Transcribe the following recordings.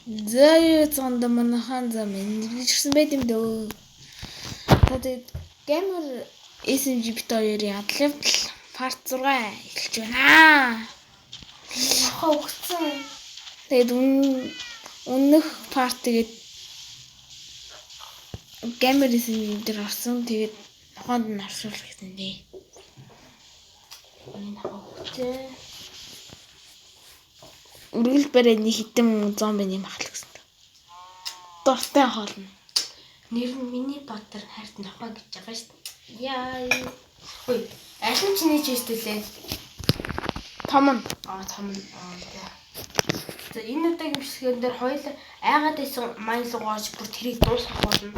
За цаанда манайхан за мэдчихсэн байт юм дөө. Та тэгээд Gamer SMG бит хоёрын адлавдал part 6 эхэлж байна. Нохоо өгсөн. Тэгээд өмнөх part тэгээд Gamer SMG дээр орсон. Тэгээд нохоонд нь оршуулах гэсэн дээ. Миний нохоо өгсөн. Үргэлж барай нэг хитэн зомби юм ахал гэсэн. Дуртай хоолно. Нэр нь миний баатар хайрт нохоо гэж байгаа шүү дээ. Яа. Ой, аль нь чиний чэст үлээ? Том нь. Аа, том нь. Аа, за. За, энэ удаагийн бичлэгэн дээр хоёул айгаад байсан майн руу орж бүр тэрийг дуусгах болно.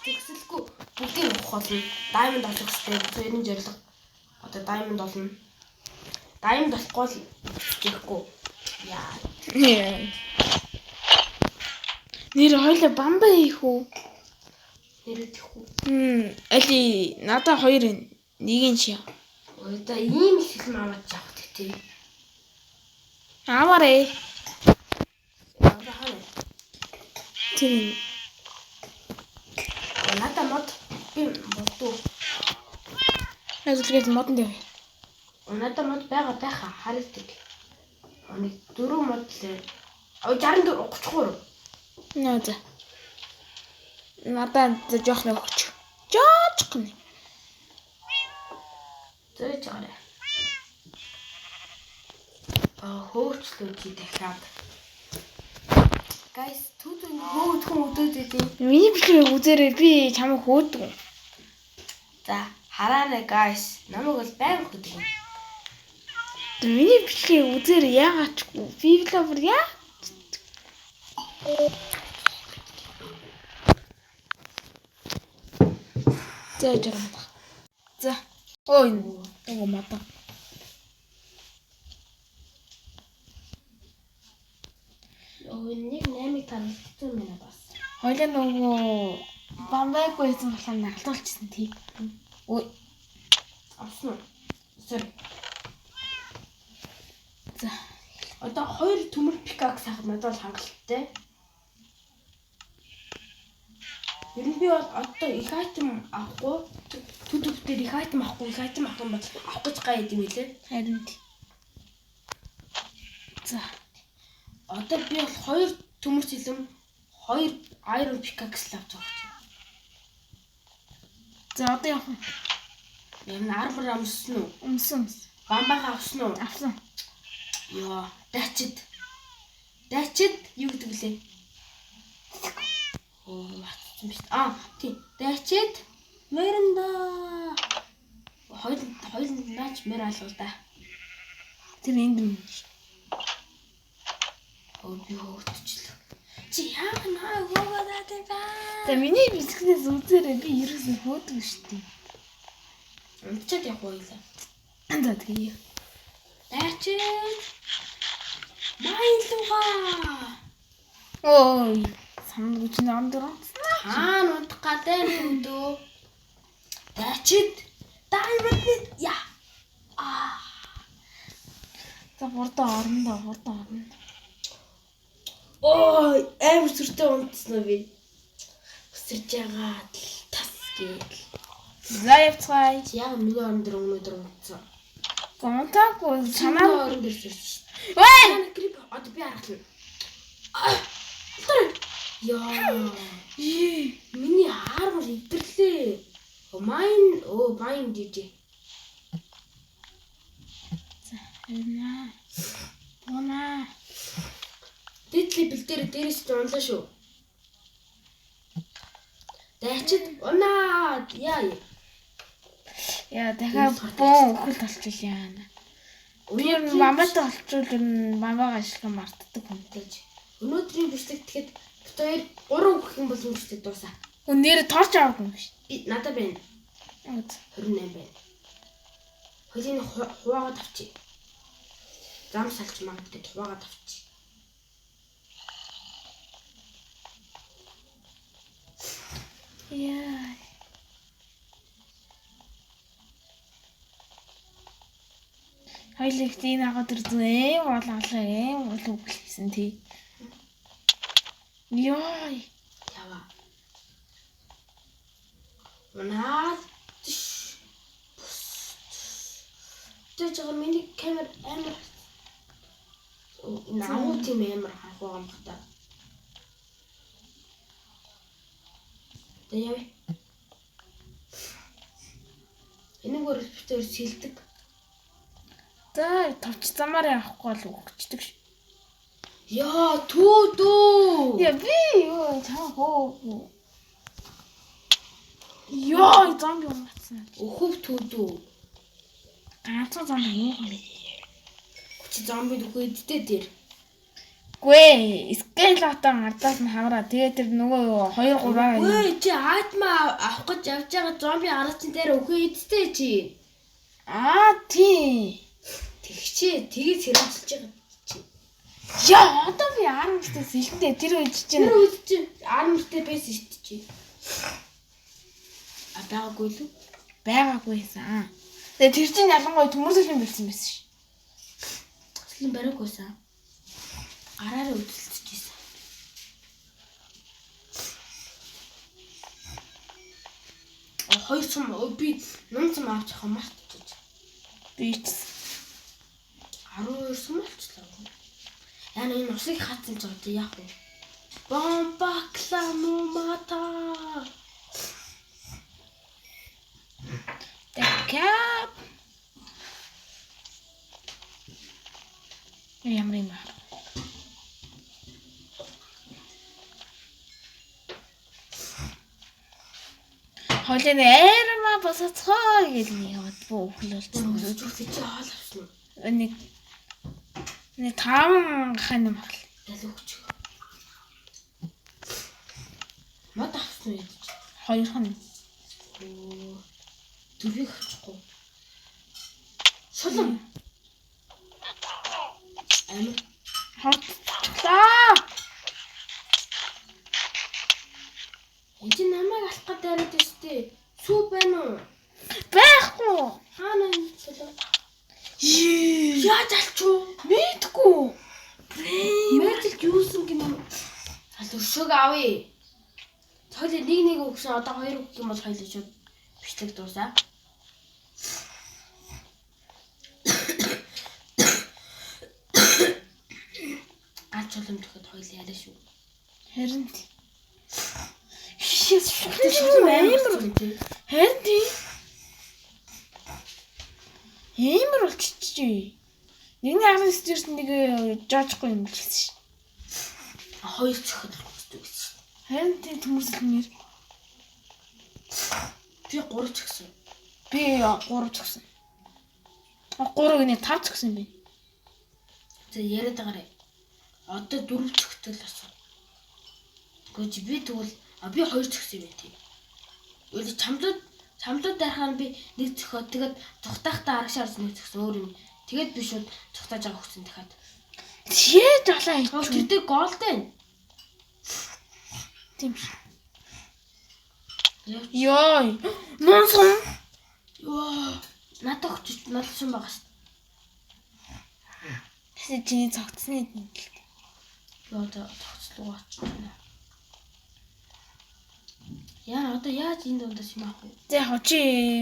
Эцэцэлгүй бүгдийг авах болно. Diamond олох хэрэгтэй. Хоёрын зорилго. Одоо diamond олно. Diamond олохгүй л хийхгүй. Яа. Нэр хоёлаа бамбай хийх үү? Нэрээ тэхгүй. Али надаа хоёр юм. Нэг нь чи. Одоо ийм их хэлм аваад явах тий. Аваарэ. Одоо хаана? Тэр юм. Надаа мод би модуу. Ажил гээд модон дээр. Надаа мод байгаа байхаа харагддаг. Нэг дөрөв мод лээ. 64 33. Нөө за. Надаа за жоох нэг өгч. Жоох нэг. Зөөж байгаарай. Аа хөөчлөө чи дахиад. Guys, түд хөөдхөн өдөөд идэв. Миний бичлэгийг үзээрэй, би чамайг хөөдөг. За, хараарай guys. Намайг бол байнга хөдөг. Миний бичлэгийг үзээрэй, яагаачгүй. Би блогер яа. За жаргах. За. Ой, нөгөө модон. Өө нэг 8-ыг танилцсан байна бас. Хоёлаа нөгөө бамбайгүй байсан болохоор нагалдуулчихсан тий. Ой, Авсан уу? Sorry. За. Одоо хоёр төмөр pickaxe авах надад бол хангалттай. Ер нь би бол одоо их item авахгүй, төд төвдөр их item авахгүй, их item авах юм бол авах гэж гай юм лээ. Харин тий. За. Одоо би бол хоёр төмөр цэлэм, хоёр iron pickaxe л авч байгаа юм. За одоо явах уу? Юм armor амссан уу? Өмсөн. Бамбаага авсан уу? Авсан. Йоо, дайчид. Дайчид юу гэдэг лээ? Оо, батсан биш. Аа, тий. Дайчид мөрөндө. Хоёул наач мөр алгал да. Тэр энд юм. Оо, би хөөгдчихлөө. Чи яах наа хөөгөөд байна? За миний бичлэгнээс үзээрэй, би ерөөсөн хөөдөг шүү дээ. Унтчаад явах уу илээ. За тэгээ. Дайчид Майлуга. Ой, саналгүй чинь ам дээр онцсон. Хаана унтах гадаа нүдөө. Дайчид Diamond яа. Аа. За хурдан орно да, хурдан орно. Ой, амар сүртэй унтсан уу би? Өсөрж байгаа тас гээл. За явцгаая. Яг миний орон дээр өнөөдөр унтсан. За унтаагүй Санаа санаа. орон дээр сүрч шít. Ой! Грип одоо би харахлаа. Аа. Яа. Миний армор эвдэрлээ. Майн оо майн жижиг. За харина. Буна. Дээдлийн бэл дээр дээрээс ч унлаа шүү. Дайчид унаа яа. Яа дахиад бөөн өхөл толчвол яана. Би ер нь бамбайтай олчвол ер нь бамбайгаа ашиглан мартдаг хүн. Тэгэж. Өнөөдрийн бичлэг тэгэхэд бит хоёр 3 өгөх юм бол бичлэг дуусаа. Үн нэр торч аваагүй юм биш. Би надад байна. 28 байна. Хоёлын хуваагаад авчи. Зам салж магадгүй хуваагаад авчи. Яа. Хоёул их энэ агаад ирсэн эм болголаа эм бол үгэлсэн тий. Йой. Ява. Наад. Тэр жоо миний камер амар агуу тийм амар харах байгаа юм бах та. За явъя. Энэгээр битээр сэлдэг. За товч замаар явахгүй бол өгчдөг ш. Яа, түү дүү. Яа би юу чам хөө. Йой, зомби унгаацсан. Өхөв түү дүү. Ганцхан зомби юу юм бэ? Чи зомби дөхөө идтэй тэр. Гүй, скелетон ардаас нь хамраа. Тэгээ тэр нөгөө 2 3 Гүй чи айтма авах гэж явж байгаа зомби араа чин дээр өхөө идтэй чи. Аа тий. Тэгчээ тгий сэрэмжилж байгаа чи. Яа, одоо би армертэй сэлэнтэй тэр үед чинь Тэр үед чи армертэй байсан шүү дээ чи. А байгаагүй л үү? байгаагүйсэн. Тэгээ тэр чинь ялангуяа төмөрсөлийн барьсан байсан ш. Төслийн бариаггүйсэн. Гараараа үзэлцэж байсан. А хоёр сум би нум сум авч явах мартчих. Би ч 12 сум болчлоо. Яна энэ усыг хатсан ч одоо яах вэ? Бомбакла мумата. Дахиад ямар юм бэ? Хойлын айрма босоцгоо гэж нэг яваад бүү өхөл болсон. Зүгт чи хоол авсан уу? Нэг нэг таван хань юм бол. Ял өгч. Мод авсан уу гэж? Хоёр хан. Дөрвийг авчихгүй. Шулам. Амир Хордлаа. Энэ чинь намайг алах гээд яриад байна шүү дээ. Сүү байна уу? Байхгүй. Хаана энэ шулам? Йээ. Яаж алчуу? Мэдгүй. Мэдлж юусан гинэ? Цал өшөөг авъя. Цойлоо нэг нэг өгсөн одоо хоёр өгөх юм бол хоёлоо шууд бичлэг дуусаа. Галч чулам төхөд хоёлоо яриа шүү. Харин тий. Шиш шулам амар. Харин тий. Амар болчихжээ. Нэгний агрын стэрсэн нэг жоожгүй юм л гэсэн ш. Хоёр цохид хүсдэг гэсэн. Харин тий төмөрсөлнөр Би 3 ч гэсэн. би 3 ч гэсэн. 3 гинэ 5 ч гэсэн би. За яриад байгаарай. Одоо 4 цохтой л болсон. Гэхдээ чи би тэгвэл би 2 ч гэсэн юм байна тий. Үгүй чамлууд дарахаар би нэг цохиод тэгээд цухтаахтаа арагшаа орж нэг цохисон өөр юм. Тэгээд би шууд цухтааж байгаа хүсэн дахиад. Яаж олоо Оо тэр дээр голтой байна. Тийм ш. Явж. Йой. Нун сум. Йоо. Надад өгч надад байгаа шүү. Тэсээ чиний цогцсны дэнгэлт. Йоо цогцлуу очиж байна. Яа одоо яаж энэ дундаас юм авах вэ? За яг чи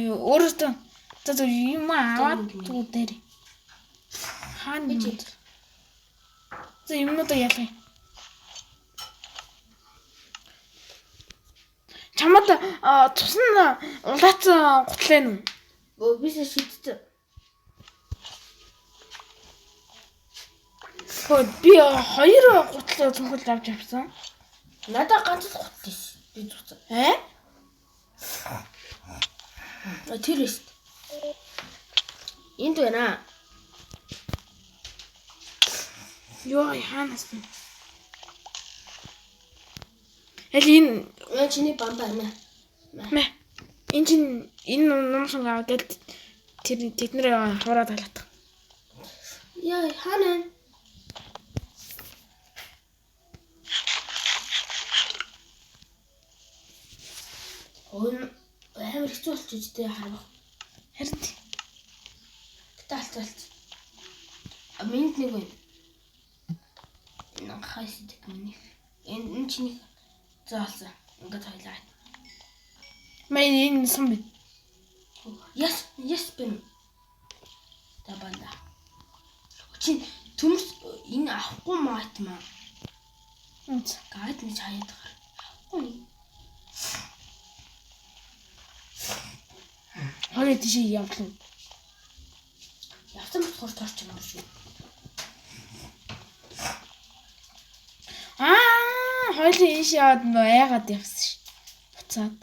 өөрөөсөө за зөв юм аваад түг дээр. Хаана юм? За юмнуудаа ялгая. Чамд цусна улаацсан гутлаа нү? Өө бисээ шидсэн. Хөө би хоёр гутлаа цүнхэл авч явсан. Надад ганц л гутал ш. Би зүгцэн. Э? Тэр шүү. Энд байна. Йоо хаанаас бэ? Аль энэ Яа чиний бамбаа нэ. мэ. Энэ чинь энэ ном сум аваад тэр тэд нэр хураад халаах. Яа хаана? Өн амар хэцүү болчих үү харах. Харин тий. Гэтэ алц алц. нэг байна. Энэ хайсдаг минийх. Энэ чиний заалсан. Ингээд хоёлаа. Мэн энэ сум би. Яс яс бэн. Табанда. Чи төмс энэ авахгүй маат маа. Гайд нэг хаяад гар. Авахгүй нэг. Хоёроо тийшээ явлаа. Явсан болохоор торч юм шүү. Аа, хоёулаа ийш яваад нөө айгаад явсан ш. Буцаад.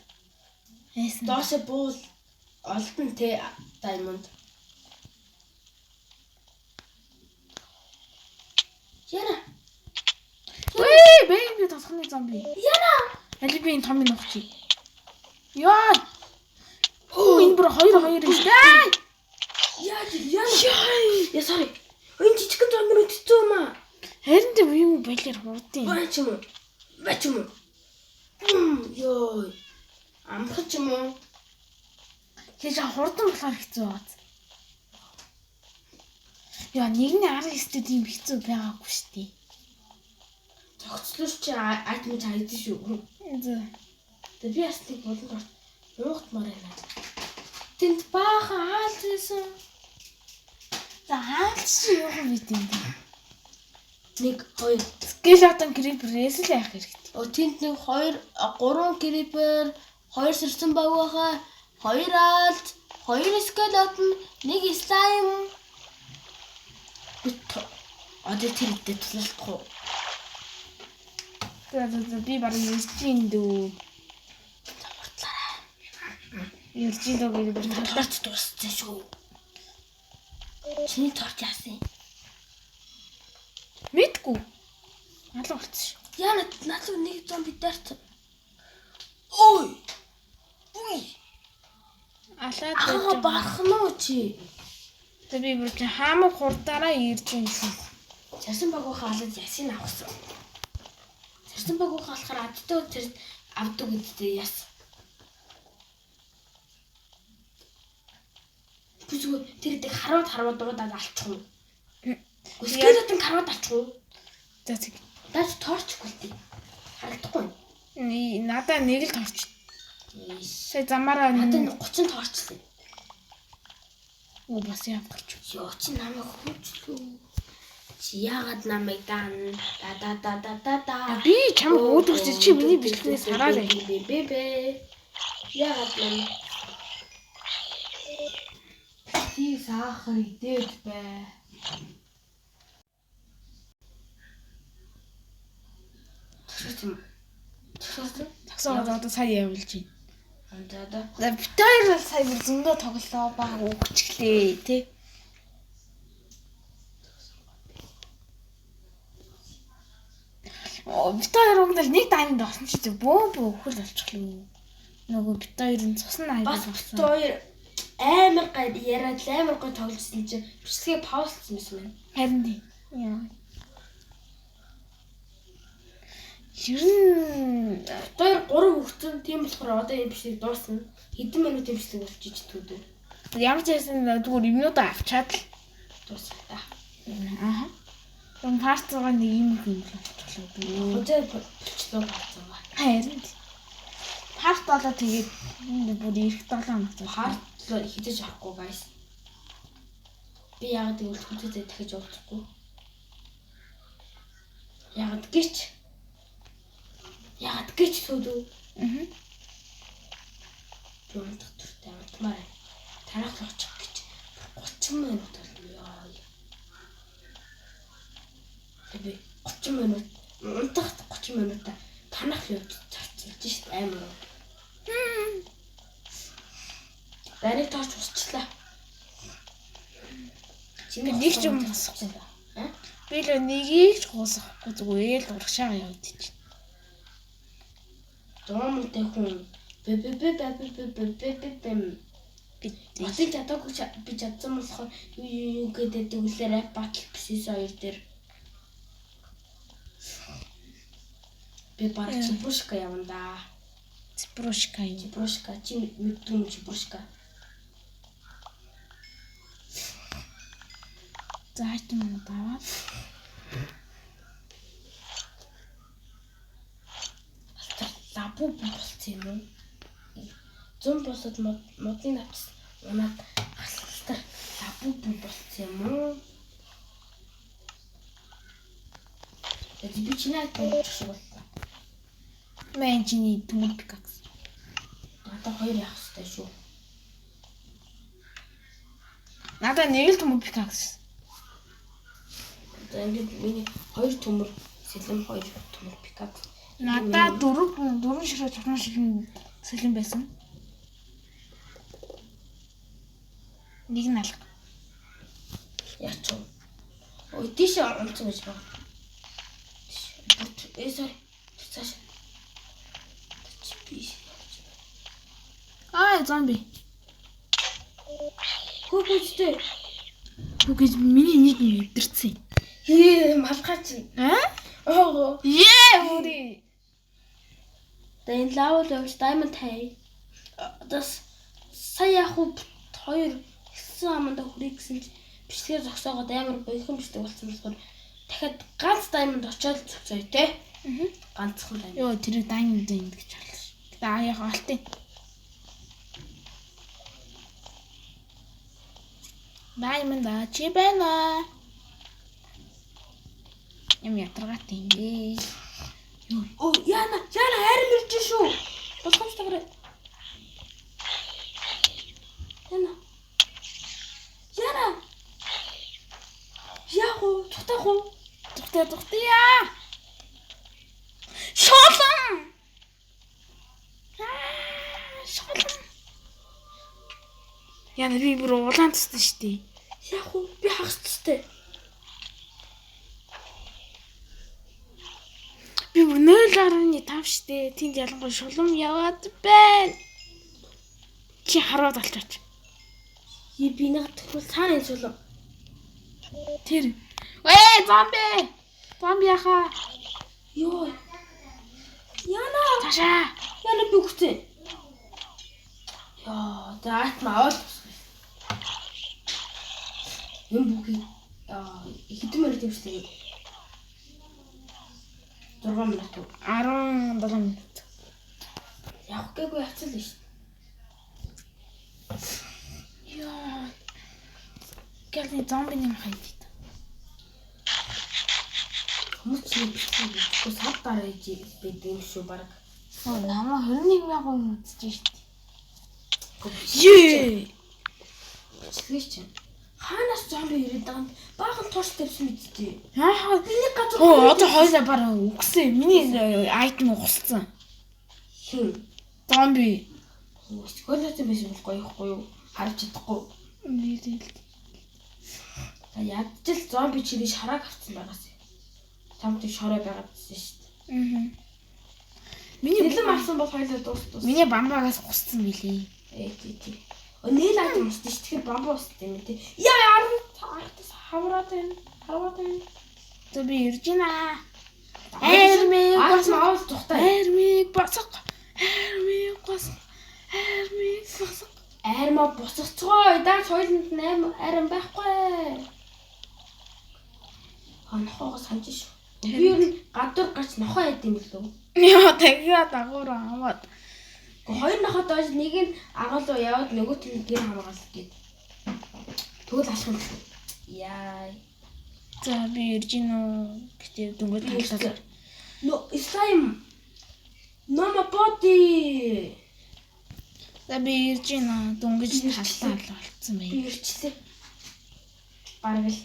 Айсан. Доошо буул олдон те diamond. Яна. Үгүй, бэби тосхны зомби. Яна. Аль би энэ томыг нухчих. Яа. Оо, энэ бүр 2 2 юм шүү дээ. Яа, яна. Яа, sorry. Энэ жижигхэн зомби нүдсэн юм аа. Харин тийм юм балиар хурдын. Баа ч юм уу? Баа ч юм уу? Йоо. Амхаж юм уу? Тэгэхээр хурдан болохоор хэцүү байгаа. Яа, нэгний 19-д тийм хэцүү байгаагүй шүү дээ. Зогцлооч чи айтем чи хайдсан шүү. Зөө. Тэгээ би бас нэг болонд орт нуугтмаар байна. Тэнд баахан аалзсан. За хаалт чи юу юм бэ тийм. 1 2 Skeleton Creeper-ээс л яах хэрэгтэй. О тэнд 1 2 3 creeper, 2 сэрсэн баг байхаа, 2 аалз, 2 skeleton, 1 slime. Би одоо тэр хэдтэй тулалдах уу? За за за би бараг ирж ин дүү. Хурдлаарай. Ирж ин дүү гэж би Торч дууссан шүү. Чиний торч яасан юм? мэдгүй. Алга болчихсон шүү. Яна надлуу нэг зомби дайрсан. Ой. Уй. Алаад Ахаа барах нь уу чи? За би бүр чи хаамаг хурдаараа ирж ин шүү. Сарсан багуухан алаад ясыг авахсан. Сарсан багуухан алахаар адтай тэр авдаг гэдэгтэй яс. Би зүгээр тэр дэг харууд харууд дуудаад алчих уу? Скелетон харууд алчих уу? За зэг. Даач торчгүй л дээ. Харагдахгүй. Надаа нэг л торч. Ийш. Сая замаараа Надад 30 торчлаа. Оо бас явах гэж. Йоо чи намайг хөөжлөө. Чи яагаад намайг даан да да да да да да. Би чамд өөдөрч чи миний бичлэгнээс хараарай. Би би би. Яагаад намайг Тий сахар идээд бай. Тэгсэн юм. Тэгсэн. Таксаа одоо сая явуулж байна. За одоо За бит хоёр бол сая бүр зөндөө тоглолоо баг өгчлээ тий. Оо бит хоёр уг нь нэг даймд орсон чи бөө бөө өхөр болчихлоо. Нөгөө бит хоёр нь цусны аяг бас болсон. бит хоёр амар гай яриад л амар гой тоглолцсон чинь бичлэгээ паузлсан байсан байна. Харин тий. Яа. Ер нь Бит хоёр гурав өгцөн тийм болохоор одоо энэ бичлэг дуусна. Хэдэн минутын бичлэг болчих ч түүдээ. ямар ч байсан зүгээр юмнуудаа авчаад л Дуусна та. Аа. Юм part 6 нэг юм юм болчихлоо. Хожоо болчлоо бацгаа. Харин тий. Part 7 тэгээд бүр ирэх 7 хоног зав. Part хідэж авахгүй guys. Би яагаад гэвэл хүнтэй дахиж уулзахгүй. Яагаад гэж? Яагаад гэж түүдүү? Аа. Би унтах дуртай унтмаар байна. Тараах очих гэж 30 минут болно ёо. Би 30 минут унтах 30 минутаа танах явж зарцуулж шít амар. Бариг тооч усчлаа. Би нэг ч юм босохгүй. Аа? Би л нэгийг ч хуусахгүй зүгээр л урагшаага яваад чинь. Дуумтай хүн б б б б б б б б б б Гэдэг. Батыг чадаагүй би чадсан болохоор юу юу юу гэдэг үлээ rap battle season 2 дээр. Би бараг Чебуршка явна да. Цэпрушка юм. Чебуршка чи мэддэг юм Чебуршка. За item ууд аваад. Алтар лабу болцсон юм уу? Зун босод модын навч унаад алтар лабу болцсон юм уу? Би чиний item өгчих шиг боллоо. Мэн чиний төмөр pickaxe. Надад хоёр явах хэрэгтэй шүү. Надад нэг л төмөр pickaxe. За ингээд миний хоёр төмөр сэлэм, хоёр төмөр pickaxe. Надад дөрвөн ширхэг чухам ширхэг сэлэм байсан. Нэг нь алга. Яач вэ? Ой, тийш унцсан гэж байна. Тийш. Sorry. Цааш. Чи биш. Аа, зомби. Хүүхүүчтэй. Хүүгээс миний нэг юм эвдэрсэн. Хээ, малгай чинь. Аа? Ого. Ее, бүрий. За энэ лавл явж diamond хай. Одоо сая яг уу хоёр хэлсэн аманда хүрээ гэсэн чи бичлэгээр зогсоогоод амар гоёхон бичлэг болсон болохоор дахиад ганц diamond очиод зогсоё те. Аа. Ганцхан diamond. Йоо, тэр diamond ингэж харлаа ш. Гэтэ аа яг алтын. Diamond аа чи байна. Юм ятаргаатай юм бэ. Оо, яна, яна хайрын ирж шүү. Болгоомжтойгоор. Яна. Яна. Яг уу, цухтах уу? Зүгтээ зүгтээ. Шолон. Аа, шолон. Яна би бүр улаан цуссан шүү дээ. Яг уу, би хагас цустай. Би бүр 0.5 штэ. Тэнд ялангуяа шулам яваад байна. Чи хараад олчооч. Е би нэг тэгвэл цаана энэ шулам. Тэр. Ээ, зомби. Зомби яхаа. Йоо. Яна, Цаашаа. яна би үхсэн. Яа, за атма аваад. Энэ бүхий аа хэдэн минут юм шиг 6 минут уу? 17 минут. Явах гээгүй явцсан л шүү. Йоо. Гэлний зомбины юм хайд. Хүмүүс чи бичлэг үзэхгүй сав дараа иж байдаг юм шүү баг. Оо, намаа 21 мянган хүн үзэж штэ. Ее. Бичлэг чинь. Хаанаас зомби ирээд байгаа юм? Баахан турш тавьсан мэт дээ. Яхаа Миний газар Оо, одоо хоёлаа бараг үгсэн. Миний item угсалсан. хин. Зомби. Сколотой байсан бол гоё ихгүй юу? Харж чадахгүй. Нэрэл. За ядч л зомби чирээ шарааг авцсан байгаас. Чамд шороо байгаадсэн шүү дээ. Аа. Миний Нэлэм авсан бол хоёлаа дуус. Миний бамбагаас гусцсан билээ. Ээ тий тий. Нийл item устсан шүү. Тэгэхээр бамбу устсан юм тий. Яа ардаас хавраад байна. Харваад байна. За би ирж байна. Армиг Босоо аавал тухтай. Армиг босох. Армиг босох. Армиг босох. Армаа босгоцгоо. Даач хоёуланд 8 арим байхгүй. А нохоогоо санаж шүү. Би ер нь гадуур гарч нохоо яд юм лөө. Яа дахиад агуур аваад. Гэхдээ хоёр нохоо доош нэг нь агуулуу яваад нөгөөт нь гэр хамгаалах гээд. Тэгвэл алах юм. Яа. За би ирж гин үү? Гэтэ дөнгөж талдаа. No slime. No my body. За би ирж гин үү? Дөнгөж талдаа болцсон Би байх. ирчлээ. Бараг л.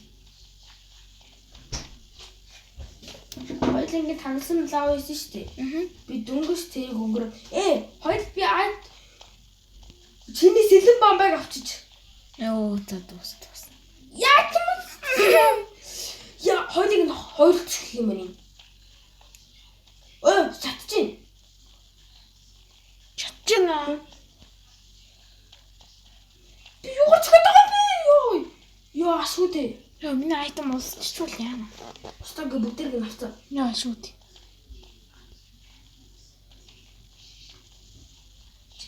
Хоёул ингэ танилсан лав байсан шүү дээ. Аа. Би дөнгөж тэрийг өнгөрөө. Хоёул би ад чиний сэлэн бамбайг авчиж. Йоо за дуус. Яаж юм? Яа, хоёулыг нь хоёрцох юм байна. Ой, чадчихээн. Чадчихна. Би юугаар цохиод байгаа юм бэ? Йоо. Йоо, ашгүй дээ. Йоо миний item уулзчихвал яана. Устдаг бүгдэрэг нь авцаа. Яа шүү дээ.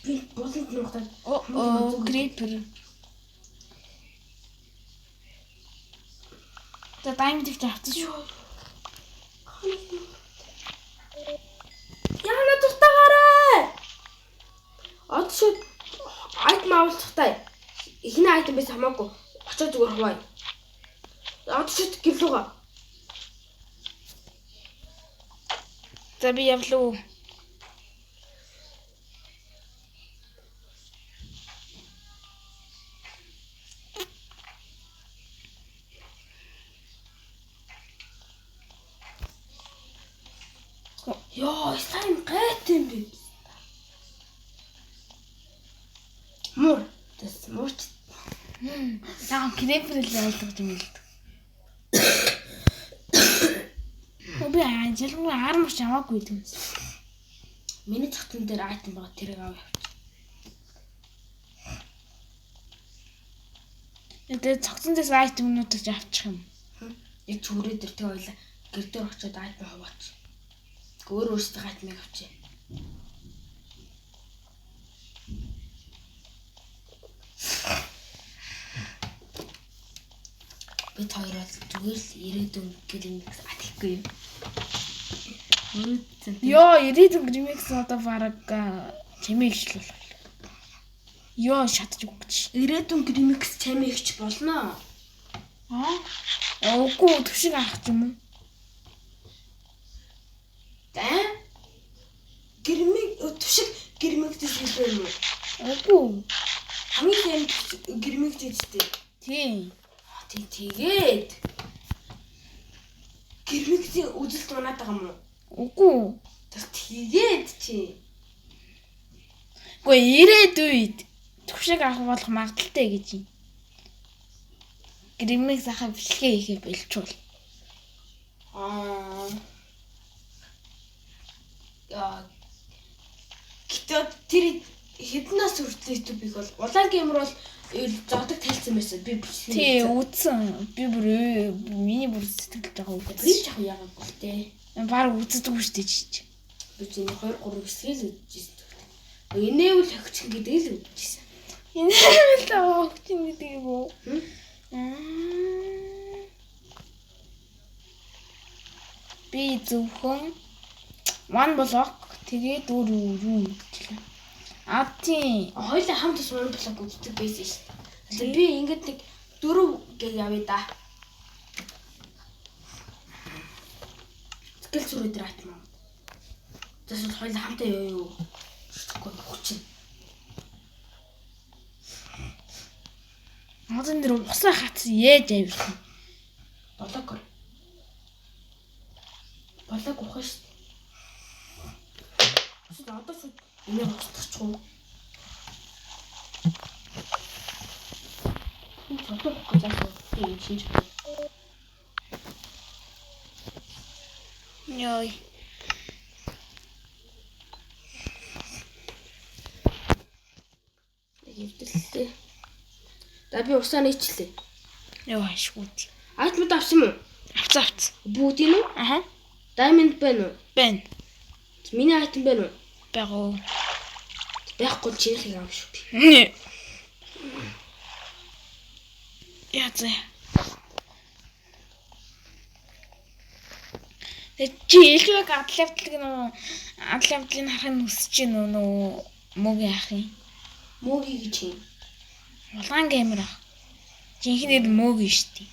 Би буланд нуугдаад Оо creeper. За diamond ивч авсан шүү. Яна дуртаагаарай. Одоо шууд item авал тухтай. Эхний item байсан хамаагүй. Очоо зүгээр хуваая. Одоо шууд гэрлүүгээ. За би явлаа. Йоо, slime гайт юм бэ. Муур. Тэс муурч. Яа, creeper л ойлгож юм л. Би ялангуяа armor ч аваагүй юм. Миний цогтон дээр item байгаа тэрийг аваа явчих. Тэгээ цогцон дээрс item нуудыг ч авчих юм. Яг ч хүрээ дээр тэг ойлаа. Гэр дээр очиод item хуваач. Өөр өөрсдөө item ыг авчи. Бид хоёр бол зүгээр л ирээдүйн гэрмикс атгэхгүй юм. Өрөөдсөн. Йоо, ирээдүйн remix одоо бараг чимээ ихшил болох. Йоо, шатж өгч. Ирээдүйн гэрмикс чамаа ихч болно. Аа? Үгүй төвшиг авах юм уу? За? Гэрмик төвшиг гэрмикс илүү юм уу? Үгүй. Хамгийн сайн гэрмикс үстэй. Тийм. Тий тэгээд гэрмиксийн үзэлт унаад байгаа юм уу? Үгүй. Тэр тэгээд чи Үгүй ирээдүйд төвшиг авах болох магадaltaй гэж юм. Гримикс ахаа бичлэгээ хийхээ болчвол. Аа. Яа. Гэтэ тэр хэдэн нас хүртэл YouTube-ийг бол улаан геймер бол зодог тайлцсан байсан. Би бичлэг Тий, үзсэн. Би бүр миний бүр сэтгэл жоо Би үгүй. ч яг яагаагүй л дээ. Бараг үздэггүй шүү дээ чи. Би чинь 2 3 хэсгийг л үзчихсэн. Инээвэл хөгчин гэдэг л үзчихсэн. Инээвэл хөгчин гэдэг юм уу? Хм? Би зөвхөн one block тэгээд өөр юу гэжлээ. А тийм. Хоёлаа хамт бас one block үздэг байсан шүү дээ. Тэгээ би ингээд нэг дөрөв гэж явъя да. Сэтгэл зүрх дээр атмаа. Тэсэл хоёлаа хамтаа явъя юу? Тэгэхгүй хүчин. Одоо нэр усаа хац яаж авирах юм? Блок. Блок ухах шүү дээ. Эсвэл одоо шууд энийг устгах уу? Энэ блок ухах гэж байна. Би энэ шинж. Йой. Эвдэрлээ. За би усаа нийчлээ. Йоо ашгүй. Item ууд авсан уу? Авцаа авцсан. Бүгдийг үү? Аха. Diamond байна уу? Байна. Миний item байна уу? Байгуу. Байхгүй л чинийхийг авах шүү би. Яа зэ. Тэгээ чи илүү адлавдлаг нөө адлавдлыг харахыг нүсэж гин үү нөө мөгийн ах юм. Мөгийн гэж юм. Улаан геймер ах. Жинхэнэ нэр мөгийн шүү дээ.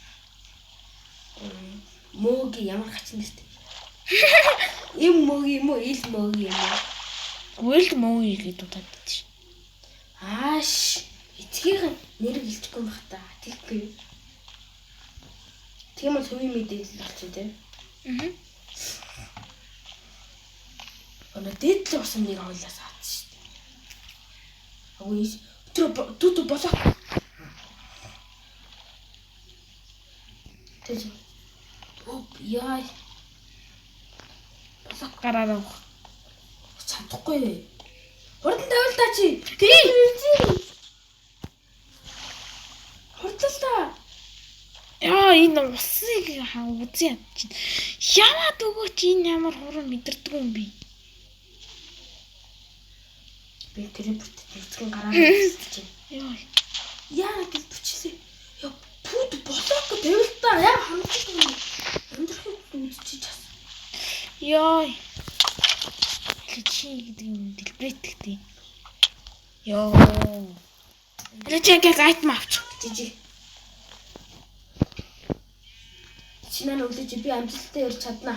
Мөгийн ямар хачин нэртэй. Им мөгийн юм уу? Ил мөгийн юм уу? Гүйл мөгийн гэж дуудаад байдаг шин. Ааш. Эцгийнх нь нэрийг хэлчихгүй байх та. Тэгэхгүй юу? Тийм бол хувийн мэдээлэл болчих тийм. Аа. Өнөө дээдлээ усан нэг хоёлаас авсан шүү дээ. Агуу тэр дүү болоо. Тэж. Оо яа. Болоо гараараа авах. Чадахгүй. Хурдан тавил та чи. Тий. Хурдан та. Яа энэ усыг хаа үзэн яд чинь. Яваад өгөөч энэ ямар хуран мэдэрдэг юм бэ? Би телепорт нүцгэн гараад ирсэн чинь. Йоо. Яа гэж бичлээ. Яа пүү Блок тавилтаа яг хамтдаг амьдрахыг үзчихэж бас. Йой. Чи гэдэг юм дэлбэрэтгтэй. Йоо. Чи ингээд item авчих. Жижиг. Чи маань өглөөч би амжилттай ирж чадна.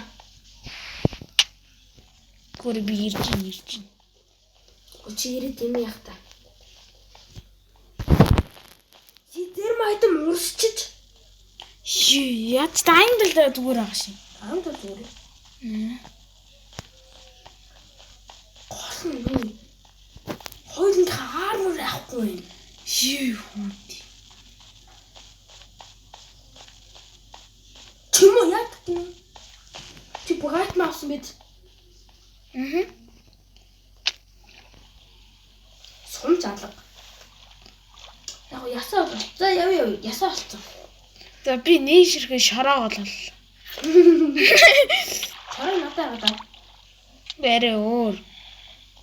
Гүр би ирж ин ирж ин. Чи ирээд юм яах та. Чи тэр item урсчиж. Яаж дайнд л зүгээр байгаа шин. Анд бол зүгээр. Гол нь юу? Хоёулынхаа armor авахгүй юм. Ши хүүт. Чим үү яадаг юм? Чи бүх item авсан биз? Аа. Сумж алга. Яг ясаа бол. За яв яв ясаа болцсон. За би нэг ширхэг шороо болол. Чороо надад аваад. Бэрэ өөр.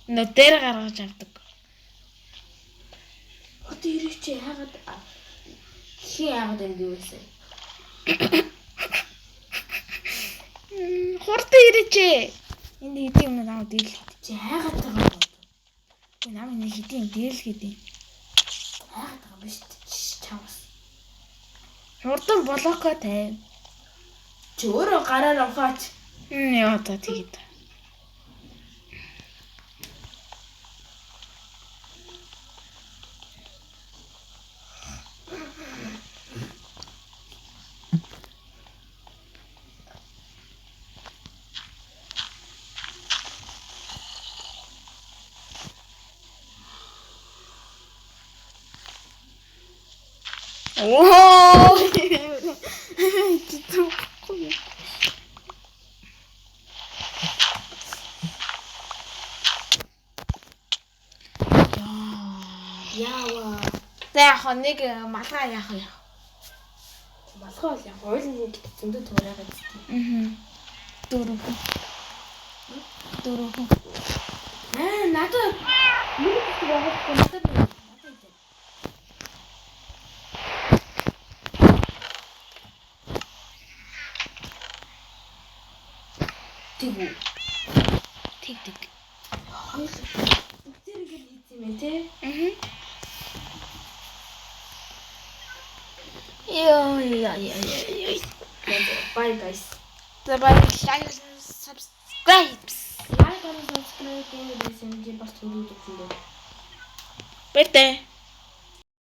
Нөө дээр гаргаж авдаг. Одоо ирэх чи яагаад хин яагаад ингэ юу байсан? Хурдан ирээч. Энд хэдийн юм намайг дээрлэхэд. Чи яагаад байгаа юм бэ? Би намайг нэг хэдийн дээрлэхэд юм. Яагаад байгаа юм бэ чамс. Хурдан блоко тавь. Чи өөрөө гараар ухаач. Яа за тэгээд. Оо. Яава. За яг нэг малгай яах вэ? Малгай бол яг ойлын зөндөө туурайгаа зү. Аа. Дөрөв. Дөрөв. Аа надад мөнгө байгаагүй надад надад идэ. Тэг үү. Тэг тэг. Хоёул бүгдээр ингэ хийсэн юм те. Аа. Йоо яа яа яа. Bye guys. За баярлалаа. Subscribe. Like and subscribe хиймээр байсан юм чи бас төлөвлөсөн дээ. Баяртай.